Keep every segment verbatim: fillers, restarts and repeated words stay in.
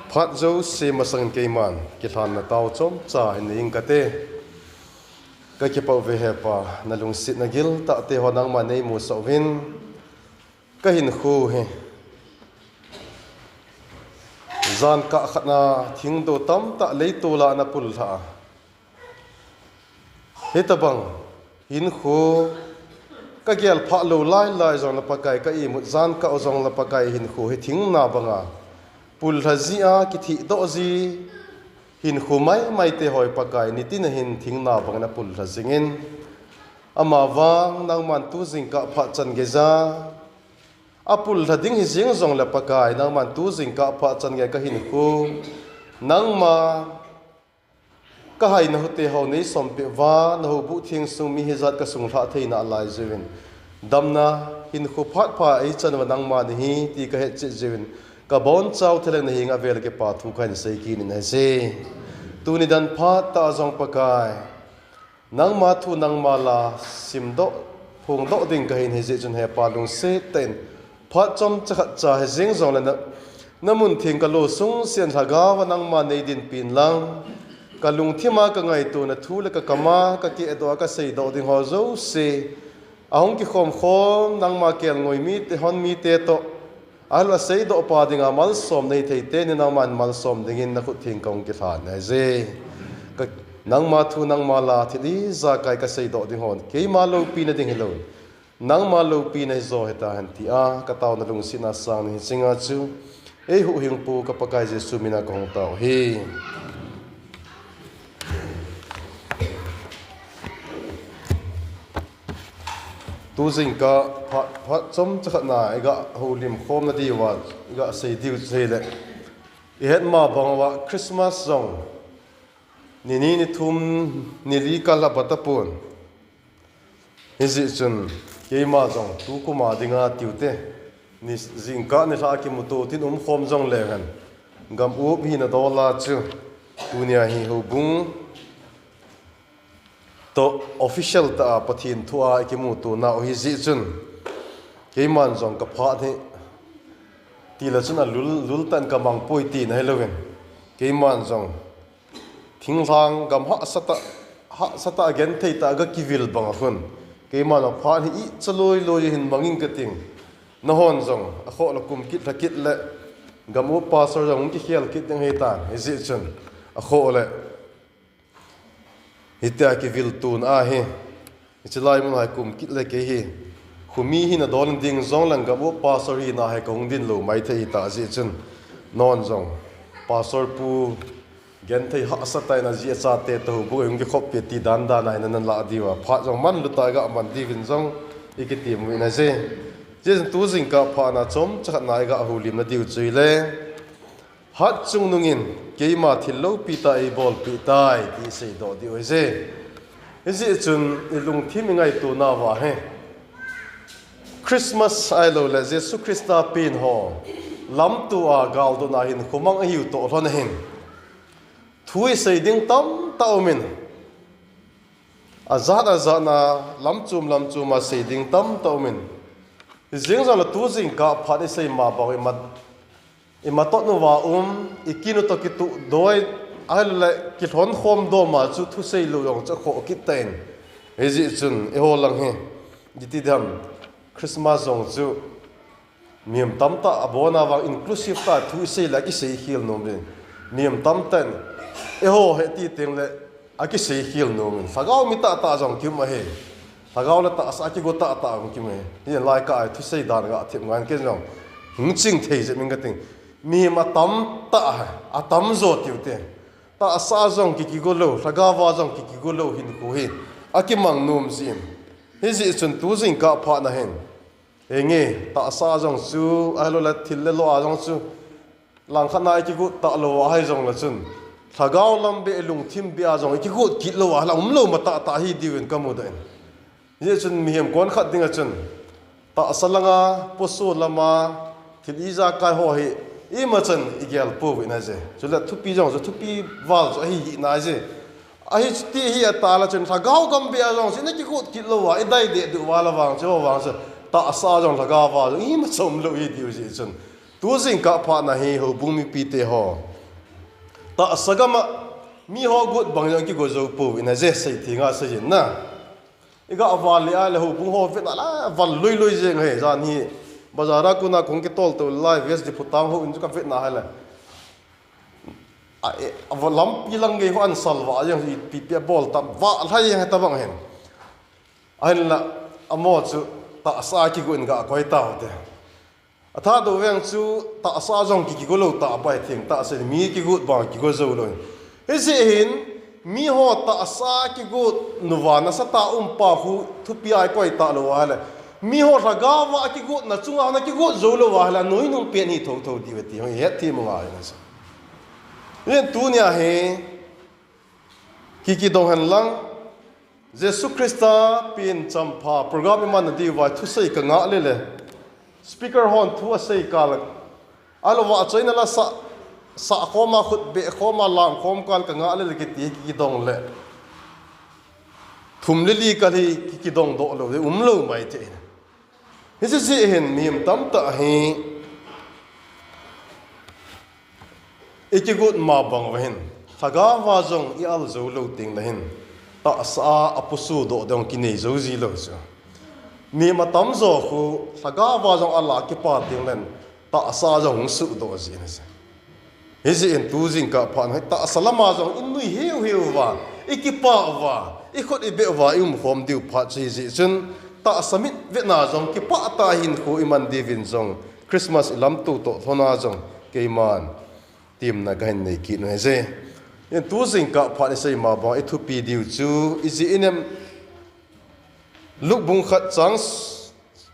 Phat jouse masangin keiman kilhanna tao chomcha hin nei ing kate. Ka kipah uve he Pa, na lungsetna giltah te ho nangman nei musah uvin, ka hinkho hi jan kah khat na thingdo tamtah leitol a na pullhah a, hitabang hinkho ka gelphah lou lailai jongle Pakai, ka imut jan kah u jongle Pakai, hinkho hi thingna banga pullha ji a kithehdoh ji hinkho maimai te ho hi Pakai, nitin a hin thingna bangin apullha jingin, amavang nangman tu jingkah phat chan geija apullha ding hijeng jongle Pakai, nangman tu jingkah phat chan gei ka hinkho nangma ka haina hute ho nei sompeh uva, na houbuh theng sung mi hijat ka sunglhah theina alai jeh uvin, damna hinkho phat pha eichan uva nangma nahi ti ka hetchet jeh uvin, ka bonchau thalheng na henga vel a kipa thu kahin sei kit in ahi. Tuni dan phat tah a jong Pakai, nangma thu nangma la simdoh, phongdoh ding kahin hijeh chun he Pa, lungset tah in phat chomcha khat cha hijeng jongle na, na mun theng ka losung sen lhagao a nangma nei dinpi inlang, ka lungthim a ka ngaito na thu le ka kam a ka kehdoh a ka seidoh ding ho jouse, ahung kikhom khom nangma kelngoi mite, hon mite toh, ahilou le seidoh pa dinga malsom nei thei teni nangman malsom dingin na khut theng kahung kilhan ahi. Ka, nangma thu nangma la thil ijakai ka seidoh ding hon keima loupina ding hilou, nangma loupina hijo hita hen tia ka taona lungsetna sang ni hijeng a chu eihuhhingpu ka Pakai Jesu mina kahung tao ahi. Tu jingkah phat, phat chomcha khat na iga houlim khomna diuva iga sei diu chu hile, ihet ma bang uva Christmas jong ni ni, ni thum, ni li kal apat tapon. Hijeh chun keima jong tukum a dinga tiute, ni, jingkah nilhah a kimuto tin umkhom jongleu hen, gam up hina dol a chu tunia hi houbung toh official tah a Pathen thu a ikimuto nau hijeh chun, keiman jong ka phat hi tile chun alul, lul tah in ka mangpoi tina hilouvin, keiman jong thinglhang gam hahsa tah, hahsa tah a genthei tah a ga kivil bang a khun, keiman jong phat hi icha loi loi a hin mang ing kating. Nahon jong akhoh le kum kit lha kit le gam up pastor jong hung kikhel kit ding ahitan, hijeh chun akhoh le hitia kivil tona hi, hiche lai mun a hi kum kit le kei hi khomi hina dol ding jongleng gam up pastor hina hi kahung din lou maithei hita jeh chun, nahon jong pastor pu genthei hahsa tah in ajih achate toh houbung a hung kikhoppi ti dan dan a hin nalah diuva phat jong manlu tah a iga man diuvin jong ikitem uvin ahi. Hijeh chun tu jingkah phat na chomcha khat na iga houlimna diu chu hile, Hatchungnung in keima thil loupi tah eibolpeh tai ti iseidoh diu ahi. Hijeh chun ilungthim ingaito nauva hi Christmas ahiloule Jesu Christa pen ho lamto a galdot na hinkho mang ahiu toh lhon ahin, thu isei ding tamtah umin, ajat ajat na lamchom lamchom a sei ding tamtah umin, hijeng jongle tu jingkah phat isei ma bang ima, imatot uva um, ikin u toh kituh doi, ahiloule kilhon khom doma chu thusei lou jong chu akhoh kit tan. Hijeh chun eiho lang hi iti diham, Christmas jong chu mihem tamtah abona vang inclusive tah thu isei le akisei khel nom in, mihem tamtah in eiho hi ti tengle akisei khel nom in, lhagao mi tahtah jong kium ahi. Lhagao le tahsa akigo tahtah jong kium ahi. Hiche lai kah a thusei dan ga them ngan ken jong hung ching thei jep ing kating. Mihem atamtah, atamjo tiute, tahsa jong ki, kigo lou, lhagao va jong ki, kigo lou hinkho hi akimang nom jin. Hijeh chun tu jingkah phat na hin, henge, tahsa jong chu ahiloule thil le lo a jong chu langkhat na ikigot tah lou ahi jongle chun, lhagao lam beh, lungthim beh a jong ikigot kit lou a la umlou ma tahtah hi diuvin kamudoh in. Hijeh chun mihem konkhat dinga chun tahsa langa, poso lama thil ijakai ho hi imachan igel pouvin ahi. Chule thupi jong chu thupi val chu ahi hina ahi. Ahi chuti hi atah le chun lhagao gam beh a jong chu ina kigot kit lou a idai dehduh uva le vang chu, vang chu tahsa jong lhagao va jong imacha umlou hi diu jeh chun, tu jingkah phat na hi houbung mipite ho Tahsa gam a miho gut bang jong kigo jou pouvin ahi, sei thei nga sei jin na. Iga val le a le houbung ho vetna la val lui lui jeng ahi, jan hi bazar a kona kong kitol to lai vest di phutang ho in chu ka vetna ahi le. A, e, a va lampi lang gei ho an salva jeng hi pipi a bol tam va lhai jeng ahi tabang hin. Ahinla, amaho chu tahsa kigo in ga koi tau te. A Thadou veng chu tahsa jong ki, kigo lou ta pai thing tahsa mi kigot bang kigo jou lou. Hijeh hin, miho tahsa kigot nuva nasatah a um pa khu thupi a i koi talou a le. Miho lhagao va kigotna chunga na kigot jou lou a le, noi nung pen hi thotho diu ve ti hung het thim u ngai na sa. Len tunia hi, ki, kidong hen lang, Jesu Christa pen champha program i man na diu vai thusei ka ngah le le. Speaker hon thu asei kal a, a lo va choina la sa, sa khom a khut be khom a lam khom kal ka ngah le le kiti ki, kidong le. Thum le li kal hi ki, kidong doh lou, um lou mai te. Hiche jeh hin mihem tamtah hi i kigot ma bang uva hin, lhagao va jong i al jou lou teng le hin, tahsa a apusu doh dong kinei jou ji lou chu. Mihem atam jo khu lhagao va jong a la kipa teng le hin, tahsa jong hung sudoh ji na chu. Hijeh in tu jingkah phat hi tahsa lama jong i nui heu heu uva, i kipah uva, i khut i beh uva, i um khom diu phat chu hijeh chun tahsa mit vetna jong kipah tah a hinkho i man diuvin jong Christmas i lamto toh lhona jong keiman temna kahin nei kit u ahi je. In tu jingkah phat i sei ma bang i thupi diu chu i jeh inem Luke bung khat chang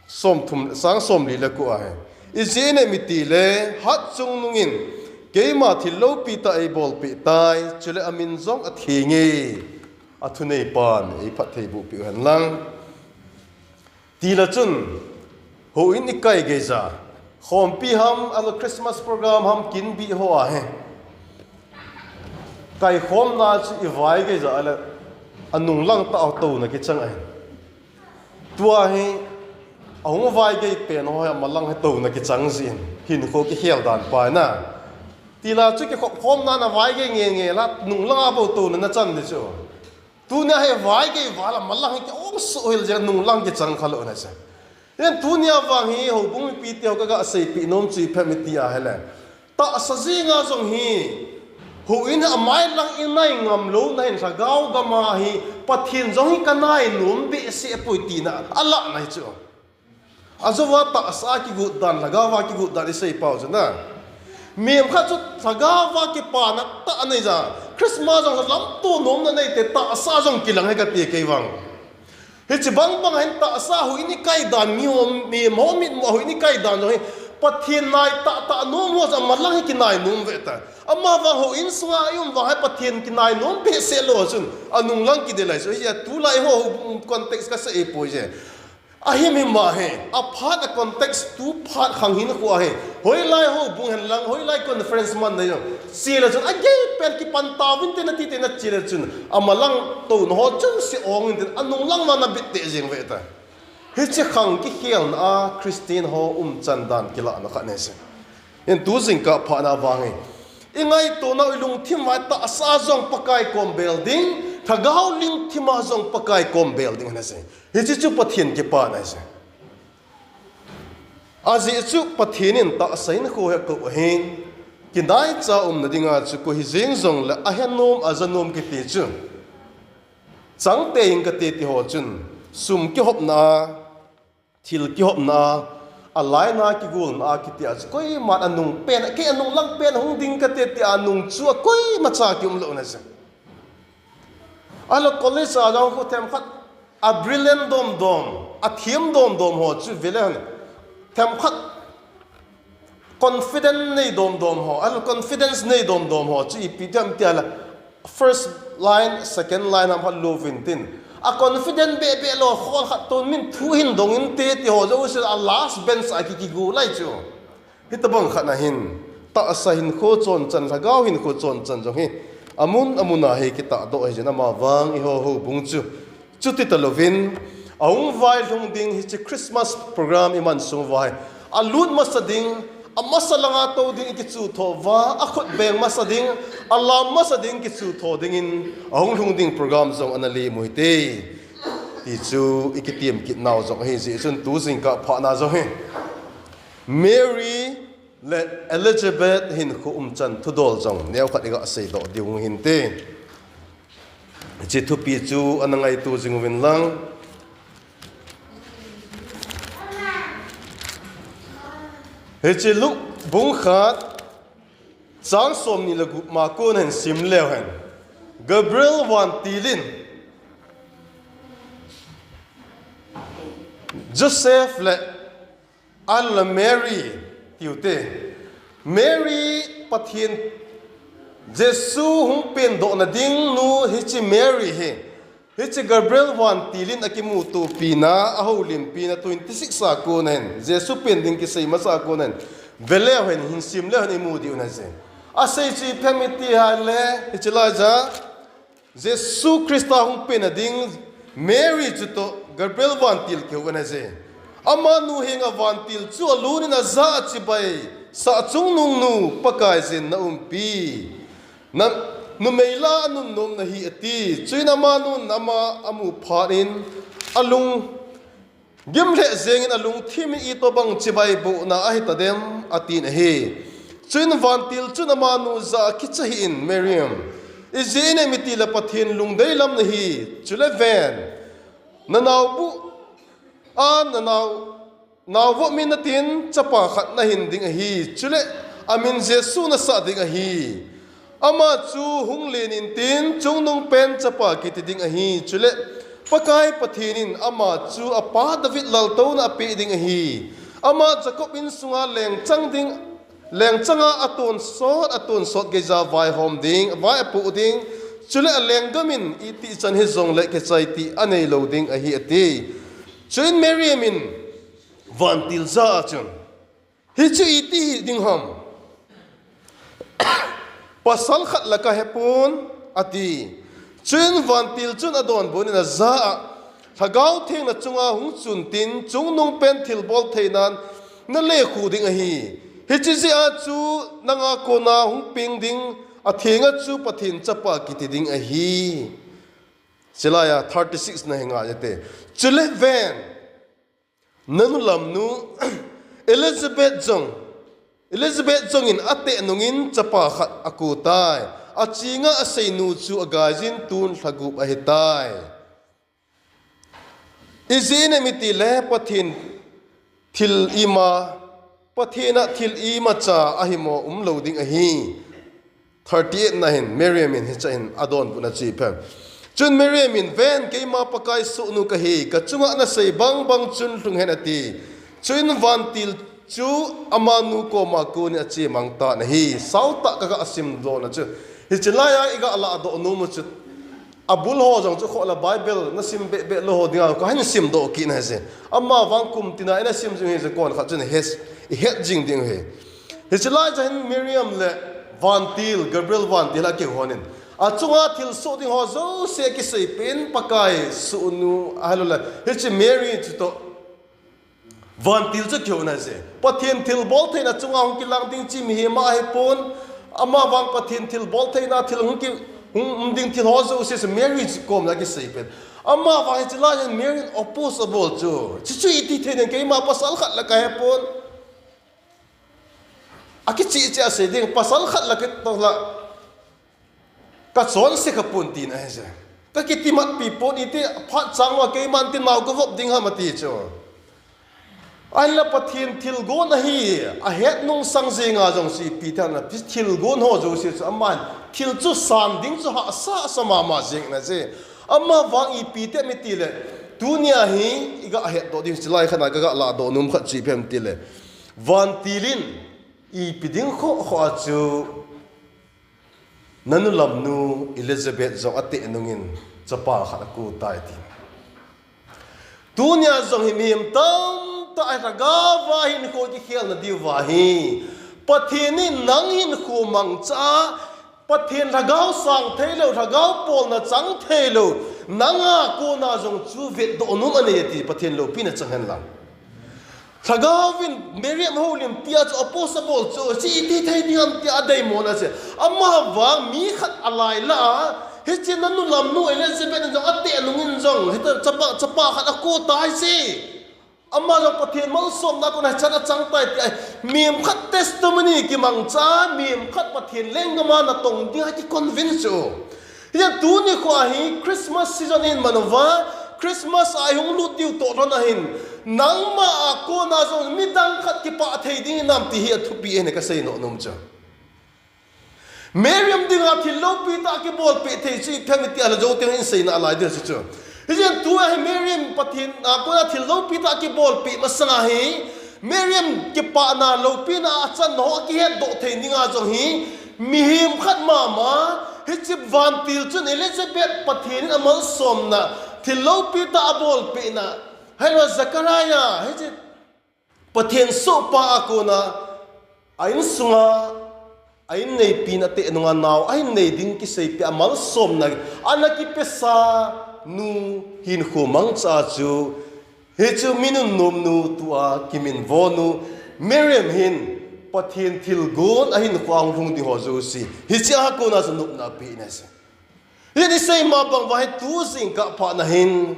somthum, chang somli le ko ahi. I jeh inem itile, hatchungnung in keima thil loupi tah eibolpeh tai, chule amin jong atheng e, athuneipan eiphattheiboh peh u hen lang. Tila chun, houin ikai geija, khompi ham, ahilou Christmas program ham, kinbih ho ahi. Kaikhomna chu ivai geija ahile, anunglang tah a touna kichang ahi. Tua hi, ahung vai gei pen ho hi amalang hi touna kichang jin, hinkho kikhel dan pa na. Tila chu kikhop khomna na vai gei nge nge la, nunglang a bou touna nachan di chu. Tunia hi vai gei val a malang hi kiong suhhel jeh a nunglang kichang khalou na chu. Len tunia vang hi houbung mipite ho kaga seipeh nom chu ipi ham iti ahile, tahsa jenga jong hi houin a mailang inai ngam louna hin lhagao gam a hi Pathen jong hi kanai nom behseh poi tina alahna hi chu. Ajouva tahsa a kigot dan, lhagao va kigot dan isei pau chu na. Mihem khat chu lhagao va kipana tah anei ja, Christmas jong lamto nomna neite, tahsa jong kilang hi kati kei vang. Hiche bang bang hin tahsa houin ikai dan, miho, mihem ho mitmu a houin ikai dan jong hi Pathen nai tah tah nom ho chu amalang hi kinai nom ve ta. Ama vang houin sunga i um vang hi Pathen kinai nom behseh lou chun anunglang kidel lai chu. Hijeh a tulai ho context kasei poi je. Ahimhim ahi, aphat a context tu phat khang hinkho ahi. Hoilai houbung hen lang, hoilai conference man na jong. Chule chun agei pen kipan tauvin te nati te na chule chun, amalang touna ho chun se ong in te, anunglang vang na bit teh jeng ve ta. Hiche khang kikhelna a Christian ho umchan dan kilahna khat ahi se. In tu jingkah phat na vang hi, ingaito nau ilungthim a tahsa jong Pakai kom bel ding, lhagao lungthim a jong Pakai kom bel ding ahi se. Hiche chu Pathen kipana ahi se. Ajeh chu Pathen in tahsa hinkho hi akou ahin, kinaicha umna dinga chu koi hijeng jongle ahe nom, aja nom kiti chu. Changtei in kati ti ho chun, sum kihopna a, thil kihopna a, alaina kigolna a kiti a chu koiman anung pen, kei anunglang pen hung ding kati ti a nung chu a koimacha kium lou na chu. Ahilou college a jong khu themkhat a brilliant domdom, athem domdom ho chu vele hen. Themkhat confident nei domdom ho, ahilou confidence nei domdom ho chu ipi ti ham ti ahile first line, second line ham khat louvin tin. A confident beh beh lou khol khat toh min thu hin dong inte ti ho jouse a last bench a ki, kigo lai chu. Hitobang khat na hin, tahsa hinkho chonchan, lhagao hinkho chonchan jong hi, amun, amun a hi kitahdoh ahi jin ama vang eiho houbung chu. Chuti talouvin, ahung vailhung ding hiche Christmas program iman sung uva hi, alut masa ding, amasa langa tou ding ikichu thou va, akhut beng masa ding, alam masa ding kichu thou dingin ahung lhung ding program jong ana lemu hite. Ti chu ikitiem kit nau jong ahi jeh chun tu jingkah phatna jong hi Mary le Elizabeth hinkho umchan thudol jong neokhat iga seidoh diu hinte. Hiche thupi chu ana ngaito jing uvin lang. Hiche Luke bung khat chang somni le gup ma kon hin sim leu hen, Gabriel vantil in Joseph le Anna Mary tiu te. Mary Pathen Jesu hung pendohna ding nu hiche Mary hi, hiche Gabriel vantil in akimuto pina, ahoulim pina twenty six a kon in, Jesu pen ding kisei masa a kon in, ve leu hen, hin sim leu hen imu diu ahi. Asei chu ipi ham iti hile, hiche laija Jesu Christa hung penna ding Mary chutoh Gabriel vantil kihou ahi. Amanu henga vantil chu alun in ajah a, chibai sah chungnung nu, Pakai jenna umpi. Na numei lah a nunnom nahi ati. Chuin amanun ama amu phat in alung gim lheh jeng in alungthim in, itobang chibai bohna ahi tadem, atin ahi. Chuin vantil chun amanu jah a, kicha hih in Miriam, ijeh inem itile Pathen lungdei lam nahi, chule ven, na naobu a na nao, naobu min natin chapa khat nahin ding ahi, chule amin Jesu nasah ding ahi. Ama chu hung len intin, chungnungpen chapa kiti ding ahi, chule Pakai Pathen in ama chu apa David laltouna apeh ding ahi. Ama Jacob insunga lengchang ding, lengchanga atonsot, atonsot geija vaihom ding, vai apoh ding, chule alenggam in itih chan hijongle kichai tih aneilou ding ahi, ati. Chuin Miriam in vantil jah a chun, hichu iti hiding ham? Pasal khat la kahepon, ati. Chuin vantil chun adonbut in ajah a, Lhagao Theng nachunga hung chun tin, chungnungpen thilbol theinan nalekhu ding ahi. Hiche jeh a chu nanga kona hung peng ding athenga chu Pathen chapa kiti ding ahi. Chulaiya thirty six na hi ngai ate. Chule ven, nanu lamnu Elizabeth jong, Elizabeth jong in ateh nungin chapa khat akou tai. Achinga aseinu chu agaijin tun lha gup ahitai. Ijeh inem itile Pathen thil ima, Pathen a thil imacha ahimo umlou ding ahi. Thirty eight na hin Miriam in hiche hin adonbutna chu ipi ham? Chun Miriam in, ven, keima Pakai sohnu kahi, kachunga nasei bangbang chun lhung hen, ati. Chuin vantil chu amanu koma kon in achemang tan ahi. Sautah kaga simdohna chu, hiche laiya iga lahdoh nomu chu, abul ho jong chu khoh la Bible nasim behbeh lou ho dinga kahin simdoh kit nahi je. Amavang kum tina ina sim jing hije, kon khat chun ihet, ihet jing ding ahi. Hiche laiya hin Miriam le vantil, Gabriel vantil akihou in, achunga thilsoh ding ho jouse akiseipeh in, Pakai sohnu ahiloule hiche Mary chutoh vantil chu kihou nahi je. Pathen thilbol theina chunga hung kilang ding chu mihem ahipon, amavang Pathen thilbol theina thil hung ki, hung um ding thil ho jouse chu Mary chu komla akiseipeh in. Amavang hiche laiya hin Mary in oppose abol chu, chuchu iti thei ding, keima pasal khat la kahepon, akicheh cheh a asei ding, pasal khat la kitoh la kachonse khapon tina ahije. Kakitimatpi pon, iti phat chang lou keiman tin nao kavop ding ham ati chu. Ahinla Pathen thilgon ahi, ahet nungsang jenga jong chu ipi ti ham, thilgon ho jouse chu aman thil chu san ding chu hahsa sa mama jeng nahi je. Amavang ipi ti ham itile, tunia hi iga hetdoh ding chu lai khat a kaga lahdoh nom khat chu ipi ham itile, vantil in ipi ding khoh khoh a chu nanu lamnu Elizabeth jong ateh nungin chapa khat akou tai, ati. Tunia jong hi mihem tamtah a lhagaova hinkho kikhelna diuva hi, Pathen in nang hinkho mangcha, Pathen lhagao sang theilou, lhagao polna chang theilou, nanga kona jong chu vetdoh nom anei ati, Pathen loupina chang henlang. Lhagaovin Mary ahoulimpi a chu apostle chu, hiche iti thei ding ham tia adeimona chu. Amavang mi khat alai lah a, hiche nanu lamnu Elizabeth in jong ateh nungin jong, hitia chapa, chapa khat akou tai chu. Ama jong Pathen malsomna a kona hichan achang tai tia, mihem khat testimony kimangcha, mihem khat Pathen lenggam a natong ding a kiconvince u. Hijeh a tuni khoa hi Christmas season ihin man uva, Christmas a ihung lut diu toh lhon ahin, nangma a kona jong midang khat kipah thei ding hinam ti hi athupi ahi kasei nom chu. Miriam dinga thil loupi tah kibolpeh thei chu ipi ham iti a lha jou teng in seina alai ding chu chu. Hijeh a tua hi Miriam Pathen a kona thil loupi tah kibolpeh masanga hi, Miriam kipana loupina achanna ho akihetdoh thei dinga jong hi, mihem khat mama, hiche vantil chun Elizabeth Pathen in amalsomna, thil loupi tah abolpehna, ahilou Zechariah, hiche Pathen sohpa a kona, a insunga, a inneipin ateh nunga nao ahin nei ding kiseipeh a malsomna, ana kipesa nu hinkho mangcha chu, hichu mi nunnom nu tua kiminvo nu, Miriam hin Pathen thilgon ahinkhoa hung lhung ding ho jouse, hiche a kona chu nopna apeh ahi. Hijeh in isei ma bang uva hi tu jingkah phatna hin,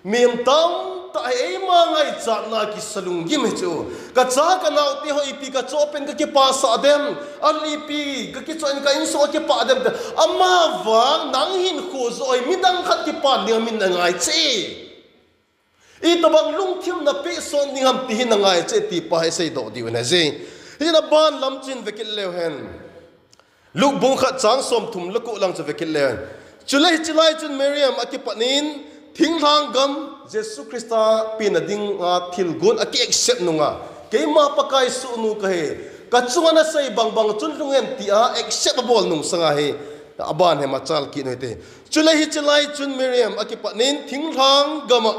mihem tamtah hi eima ngaichatna kisa lunggim hi chu. Kacha kanaote ho ipi kachoh pen kakipasah dem, a ipi kakichoh in ka insung akipah dem ti. Amavang nang hinkho joh hi midang khat kipan dinga min nangai cheh. Itobang lungthim napeh son ding ham ti hi nangai cheh ti pa hi seidoh diu ahi. Hijeh in aban lam chu hin vekit leu hen. Luke bung khat chang somthum le ko lang chu vekit leu hen. Chule hiche lai chun Miriam akipat in, thinglhang gam Jesu Christa penna dinga thilgon aki accept nunga, keima Pakai sohnu kahi, kachunga nasei bangbang chun lhung hen tia accept abol nung sanga hi, aban hi machal kit u hite. Chule hiche lai chun Miriam akipat in thinglhang gama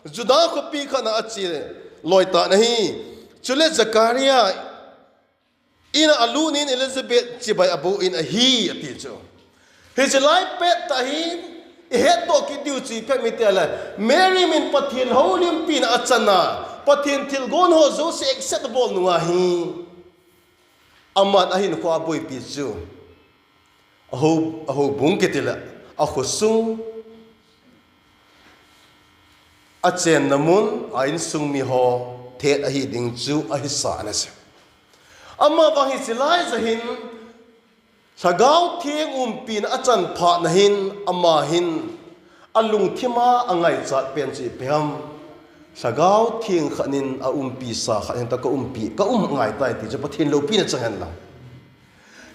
Juda khopi khat na ache loi tan ahi. Chule Zechariah in a alut in Elizabeth chibai aboh in ahi ati chu. Hiche lai pettah hin ihetdoh kit diu chu ipi ham iti le, Miriam in Pathen houlimpina achan a, Pathen thilgon ho jouse accept abol nunga hi, aman ahinkhoa aboipi chu. Ahou, ahoubung kiti le, akhosung, achenna mun, a insung mi ho thet ahi ding chu ahisa ana chu. Amavang hiche lai jeh hin, Lhagao Theng umpina achan phatna hin, ama hin, alungthima angaichat pen chu ipi ham. Lhagao Theng khat in aumpisa khat hin ta kaumpi, kaum ngai tai ti chu Pathen loupina chang hen lang.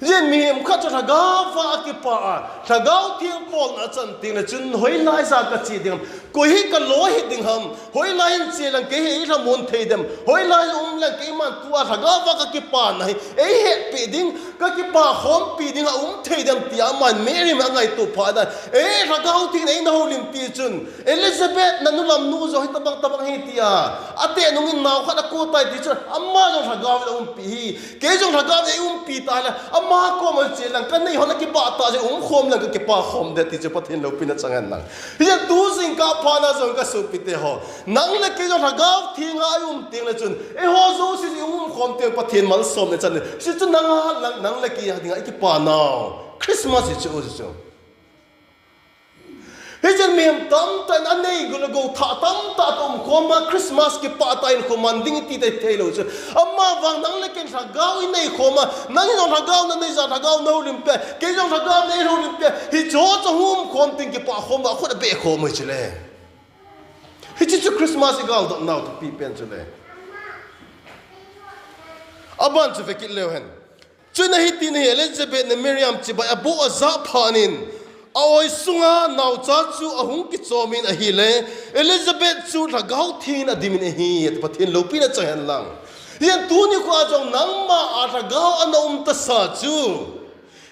Hijeh in mihem khat chu Lhagao va akipah a, Lhagao Theng bolna achan teng le chun hoilai ja kache ding ham, koi hi kaloi hiding ham, hoilai in che leng kei hi eilhamon thei dem, hoilai um leng keiman tua Lhagao va kakipana hi eihetpeh ding, kakipa khompi ding aum thei dem tia aman Miriam angaito phat a, e Lhagao Theng in eina houlimpi chun, Elizabeth nanu lamnu jong hitobang tobang hi tia, ateh nungin nao khat akou tai ti chun, ama jong Lhagao in aumpi hi, kei jong Lhagao in eiumpi ta le, ama koma che leng kanei hon akipah tah jeh umkhom leng kakipa khom ding ti chu Pathen loupina chang hen lang. Hijeh in tu jingkah phatna jong kasopite ho, nang le kei jong Lhagao Theng a ium teng le chun, eiho jouse iumkhom teng Pathen malsomna chan le, hichu nang a lang, nang le kei dinga ikipa nau Christmas hichu, hichu. Hijeh in mihem tamtah in anei gou le gou thah tamtah toh umkhom a Christmas kipah tah in khoman ding iti te theilou chu. Amavang nang le kei in Lhagao inei khom a, nang jong Lhagao nanei ja, Lhagao nahoulimpi a, kei jong Lhagao neihoulimpi a, hicheho chu umkhom teng kipah khom a khut abeh khom u hichu le. Hiche chu Christmas igaldot nau thupi pen chu le. Aban chu vekit leu hen. Chuin ahi tin ahi, Elizabeth in Miriam chibai aboh ajah phat in, a-oi sunga naocha chu ahung kichom in ahile, Elizabeth chu Lhagao Theng in adim in ahi, Pathen loupina chang hen lang. Hijeh in tuni khoa jong nangma a Lhagao ana um tasa chu,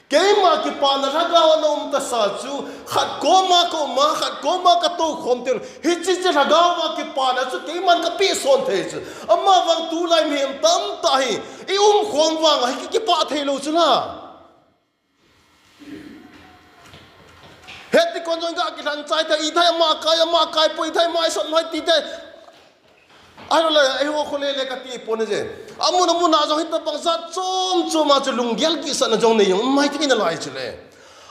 keima kipana Lhagao ana um tasa chu, khat koma kaum a, khat koma katoukhom teng, hiche chu Lhagao va kipana chu keiman kapeh son thei chu. Amavang tulai mihem tamtah hi, iumkhom vang a hi ki, kipah theilou chu la. Heti kon jong ga kilhan chai ta, ithai ama kai, ama kai poi, ithai ama isot lhai ti te. Ahilouleh, eiho khole le kati pon ahi. Amun amun a jong hitabang jat chom chom a chu lunggel kisahna jong nei jong um mai thei nalai chu le.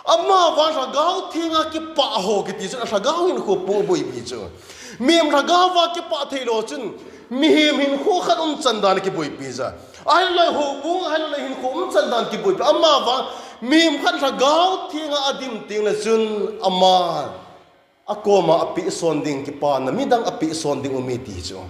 Amavang Lhagao Theng a kipah ho kiti chun a Lhagao hinkho pu boipi chu. Mihem Lhagao a kipah thei lou chun mihem hinkho khat umchan dan kiboipi ja. Ahilouleh houbung, ahilouleh hinkho umchan dan kiboipi. Amavang mihem khat Lhagao Theng a adim teng le chun ama akoma apehson ding kipana midang apehson ding um e ti chu.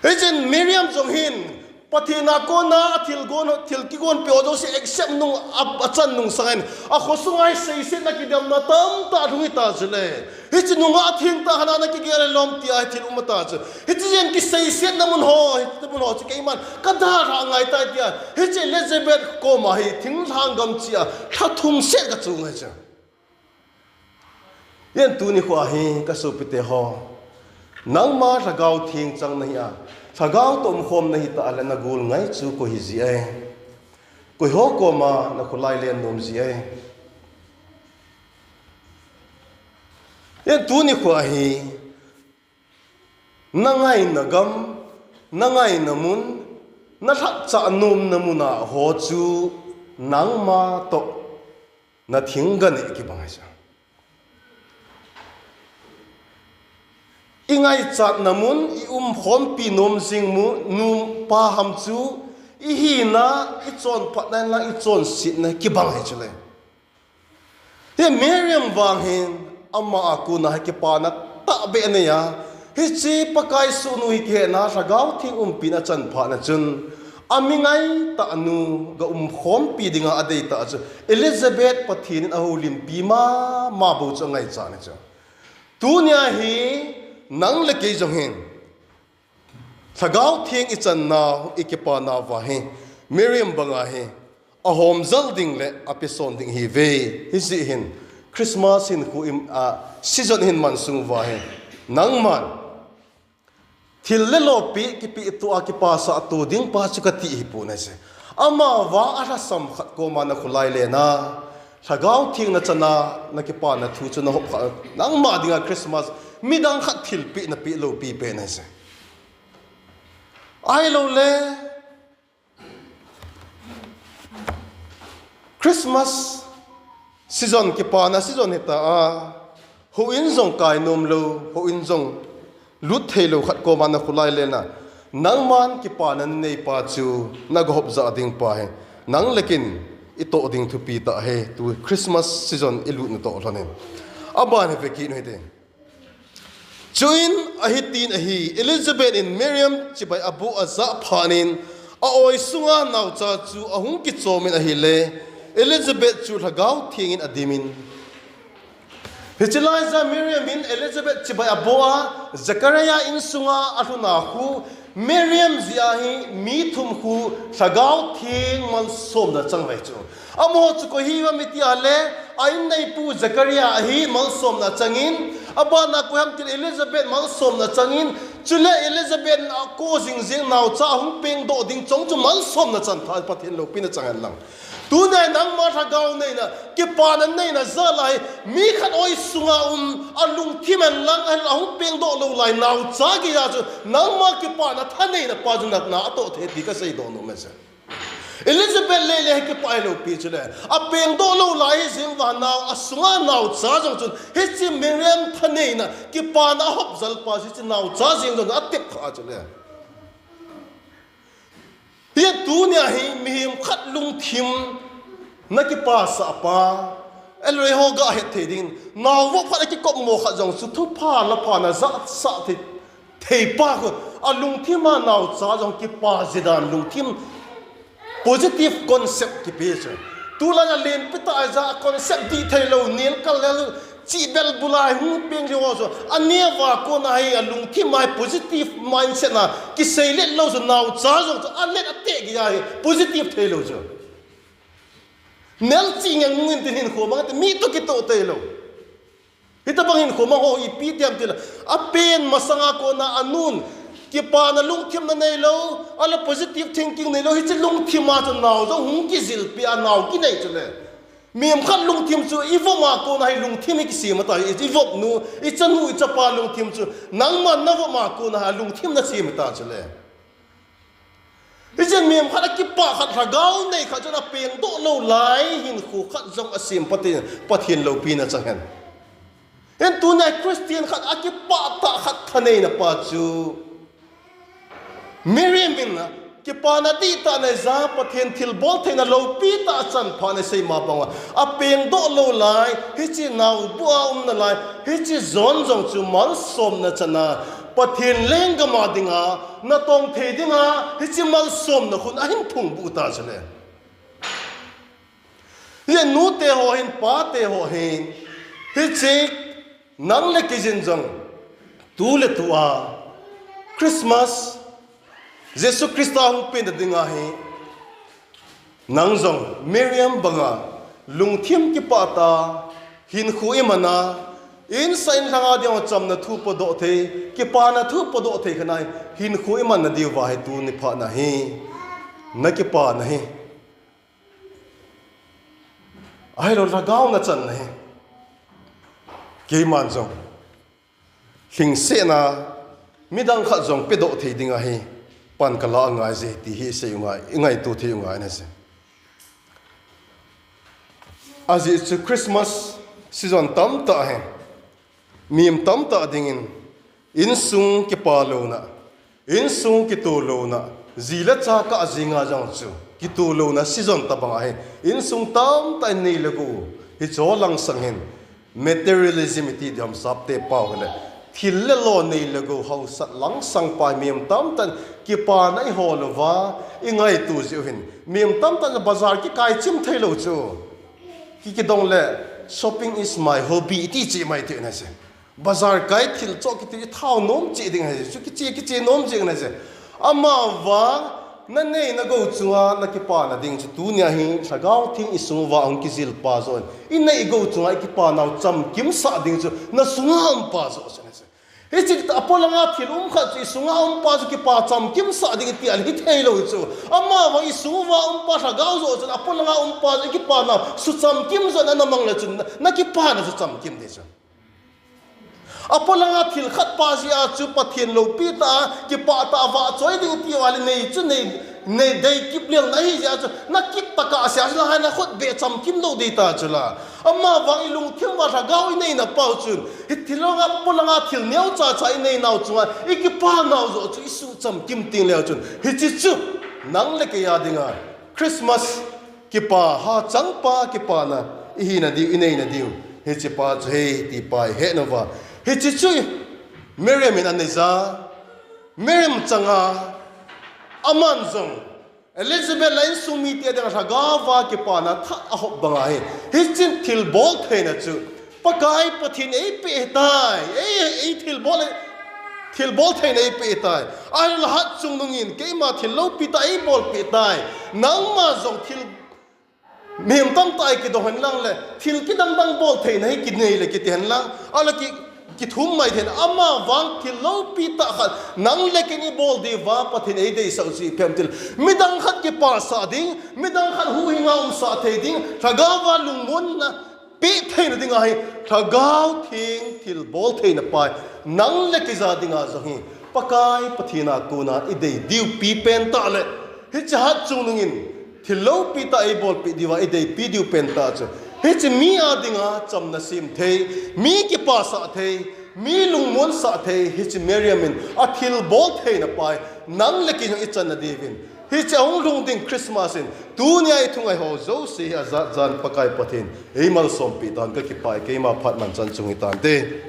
Hichun Miriam jong hin Pathen a kona athil gon, thil kigonpeh ho jouse accept nung a, achan nung sangin akhosunga hi seisetna kidemna tamtah lhung hita chu le. Hiche nungah atheng tah hana ana kigel lom tia hi thil um ata chu. Hiche jeng kiseisetna mun ho, hiche mun ho chu keiman kadalhah ngai tai tia. Hiche Elizabeth koma hi thinglhang gam chia lha thum set kachung ahi chu. Yen tuni khoa hi kasopite ho, nangma Lhagao Theng chang nahi a, Lhagao toh umkhom nahi tah le nagol ngai chu koi hiji e. Koiho koma nakholai len nom ji e. Yen tuni khoa hi nangaina gam, nangaina mun, nalhachah nomna muna ho chu nangma toh nathingga neh kibang ahi chu. Ingaichatna mun, iumkhompi nom jing mu, nu pa ham chu, ihina, ichonphatna inlang ichonsetna kibang ahi chu le. Hi Miriam vang hin ama a kona hi kipana tahbeh anei a, hiche Pakai sohnu hi kihetna Lhagao Theng umpina achan phatna chun, ami ngaitah nu ga umkhompi dinga adei tah chu Elizabeth Pathen in ahoulimpi mama bou chu angaichat ahi chu. Tunia hi nang le kei jong hin Lhagao Theng ichan nau, ikipa nauva hi Miriam banga hi ahomjal ding le apeson ding ihiuve. Hijeh hin Christmas hinkho, a season ihin man sung uva hi nangman thil le lopi kipehtoh a kipasah to ding pa chu kati ahipon ahi. Amavang alhasam khat koma nakholai lena, Lhagao Theng nachana, nakipana thu chu nahop kha, nangma dinga Christmas midang khat thilpeh napeh lou pipen ahi. Ahilouleh Christmas season, kipana season hita a, houin jong kai nom lou, houin jong lut thei lou khat koma nakholai lena, nangman kipana nanei pa chu nagahop jah ding pa hi nang le kein itoh ding thupi tah ahi, tu Christmas season ilut natoh lhonin. Aban hi vekit u hite. Chuin ahitin ahi, Elizabeth in Miriam chibai aboh ajah phatnin, a-oi sunga naocha chu ahung kichomin ahile, Elizabeth chu Lhagao Thengin adimin. Hiche laija Miriam in Elizabeth chibai aboh a, Zechariah insunga alhuna khu, Miriam jeh a hi mi thum khu Lhagao Theng malsomna achang uve chu. Amaho chu koi hiuvem itile, a inneipu Zechariah ahi malsomna achangin, abana koi ham itile Elizabeth malsomna achangin, chule Elizabeth in ako jingjing naocha ahung pengdoh ding chong chu malsomna achan pha, Pathen loupina achang henlang. Tunia nangma Lhagao neina, kipana neina jal a hi, mi khat oi sunga um, alungthim henlang, ahung pengdoh lou lai naocha geiya chu, nangma kipana thaneina pa chu na, na atoh thei ti kaseidoh nom e. Elizabeth le le hi kipah hilou pi chule, apengdoh lou lai hijeng uva nao, asunga naocha jong chun, hiche Miriam thaneina, kipana ahop jal pa chu hiche naocha jeng jong atep kha chule. Hi tunia hi mihem khat lungthim nakipasah pa, eloi ho gahet thei dingin, naovop khat akikopmo khat jong chu thupha lapha najahsah thei, thei pa khu, alungthima naocha jong kipa jidan lungthim positive concept kipe chu. Tulai a lenpi tah a concept dih theilou, nel kal lel, chihbel bulai hung peng lheh ho chu. Aneo a kona hi alungthim a hi positive mindset na kiseilet lou chu naocha jong chu alet ateh geiya hi positive theilou chu. Nel chih ngen ngun tin hinkho mang te mi toh kitoh theilou. Hitobang hinkho mang ho ipi ti ham tile, apen masanga kona anun, kipana lungthim na neilou, ahilou positive thinking neilou, hiche lungthim a chu nao jong hung kijilpi a nao kinei chule. Mihem khat lungthim chu i vop ma kona hi lungthim hi kisem ta, i vop nu, i chanu, i chapa lungthim chu nangma na vop ma kona hi lungthim na sem ta chule. Hichun mihem khat a kipah khat, lhagao nei khat chun a pengdoh lou lai hinkho khat jong a sem Pathen, Pathen loupina chang hen. Hin tuna Christian khat a kipah tah khat thaneina pa chu Miriam in kipana dihtah nei ja Pathen thilbol theina loupi tah a chan pha nei sei ma banga a pengdoh lou lai, hiche naobu a umna lai, hiche jon jong chu malsomna chana Pathen lenggam a dinga na tong thei dinga hiche malsomna khun ahin phungbu ta chule. Hiche nute ho hin, pate ho hin, hiche nang le kei jin jong tu le tu a Christmas, Jesu Christa hung pen dinga hi nang jong Miriam banga lungthim kipah tah a hinkho i man a, insung in lhanga dinga chamna thu podoh thei, kipana thu podoh thei khat a hinkho i man na diuva hi tuni phat na hi na kipana hi. Ahilou lhagao na channa hi keiman jong lhingsetna midang khat jong pedoh thei dinga hi pan ka la angai je ti hi sei u ngai, i ngaito thei u ngai na je. Ajeh chu Christmas season tamtah hi mihem tamtah dingin insung kipa louna, insung kitoh louna, ji le cha kah jinga jong chu kitoh louna season tabang ahi. Insung tamtah in nei le gou hi cho langsang hin materialism iti diam sapte pau hile, thil le lo nei le gou hausat langsang pa mihem tamtah in kipana i hol uva i ngaito jeh u hin mihem tamtah in bazar kikai chim thei lou chu. Ki, kidong le, "Shopping is my hobby," iti chi mai ti na se. Bazar kai thil cho kiti i thao nom chi ding hai, chu kichi, kichi nom chi na se. Amavang na nei na gou chunga na kipana ding chu tunia hi Lhagao Theng i sung uva hung kijil pa joh in, i nei gou chunga i kipanau chamkim sah ding chu na sunga um pa joh chu na se. Hiche apolanga thil um khat chu i sunga um pa chu kipa chamkim sah ding iti a le hithei lou chu. Amavang i sung uva um pa Lhagao joh chun apolanga um pa chu i kipanau suchamkim joh na, na mang le chun na, na kipana suchamkim ding chu. Apolanga thil khat pa jeh a chu Pathen loupi tah a, kipah tah a vahchoi ding tiu a le nei chu nei, nei dei kip lel na hi jeh a chu na kip tah a sia chu la hai na khut beh chamkim lou ding ta chu la. Amavang i lungthim uva Lhagao i neina pau chun hi thil langa, apolanga thil neo cha cha i neinau chunga i kipanau joh chu i suchamkim ting leu chun hiche chu nang le kei a dinga Christmas kipa, hachang pa kipana i hina diu, i neina diu. Hiche pa chu hi ti pa i he nauva. Hiche chu Miriam in anei ja. Miriam changa aman jong Elizabeth la insung mite dinga Lhagao va kipana thah a hop banga hi. Hichun thilbol theina chu Pakai Pathen eipeh tai, ei, ei thilbol, thilbol theina eipeh tai. Ahinla hatchungnung in keima thil loupi tah eibolpeh tai. Nangma jong thil mihem tamtah a kidong hen lang le, thil kidang dang bol theina hi kinei le kiti hen lang, ahinla ki, kithum mai thei hen, amavang thil loupi tah khat, nang le kei in i bol diuva, Pathen eideisah u chu ipi ham itile, midang khat kipasah ding, midang khat huhhinga umsah thei ding, Lhagao va lungmonna, peh theina dinga hi, Lhagao Theng thilbol theina pa hi, nang le kei ja dinga jong hi, Pakai Pathen a kona i dei diu pi pen tah le, hiche hatchungnung in, thil loupi tah eibolpeh diuva, i deipi diu pen tah chu. Hiche mi a dinga chamna sem thei, mi kipasah thei, mi lungmonsah thei, hiche Miriam in a thilbol theina pa hi, nang le kei jong i channa diuvin. Hiche ahung lhung ding Christmas in, tunia i thungai ho jouse hi ajat jan Pakai Pathen, eimalsompeh tan ka kipah e, keima phat man chan chung hitante.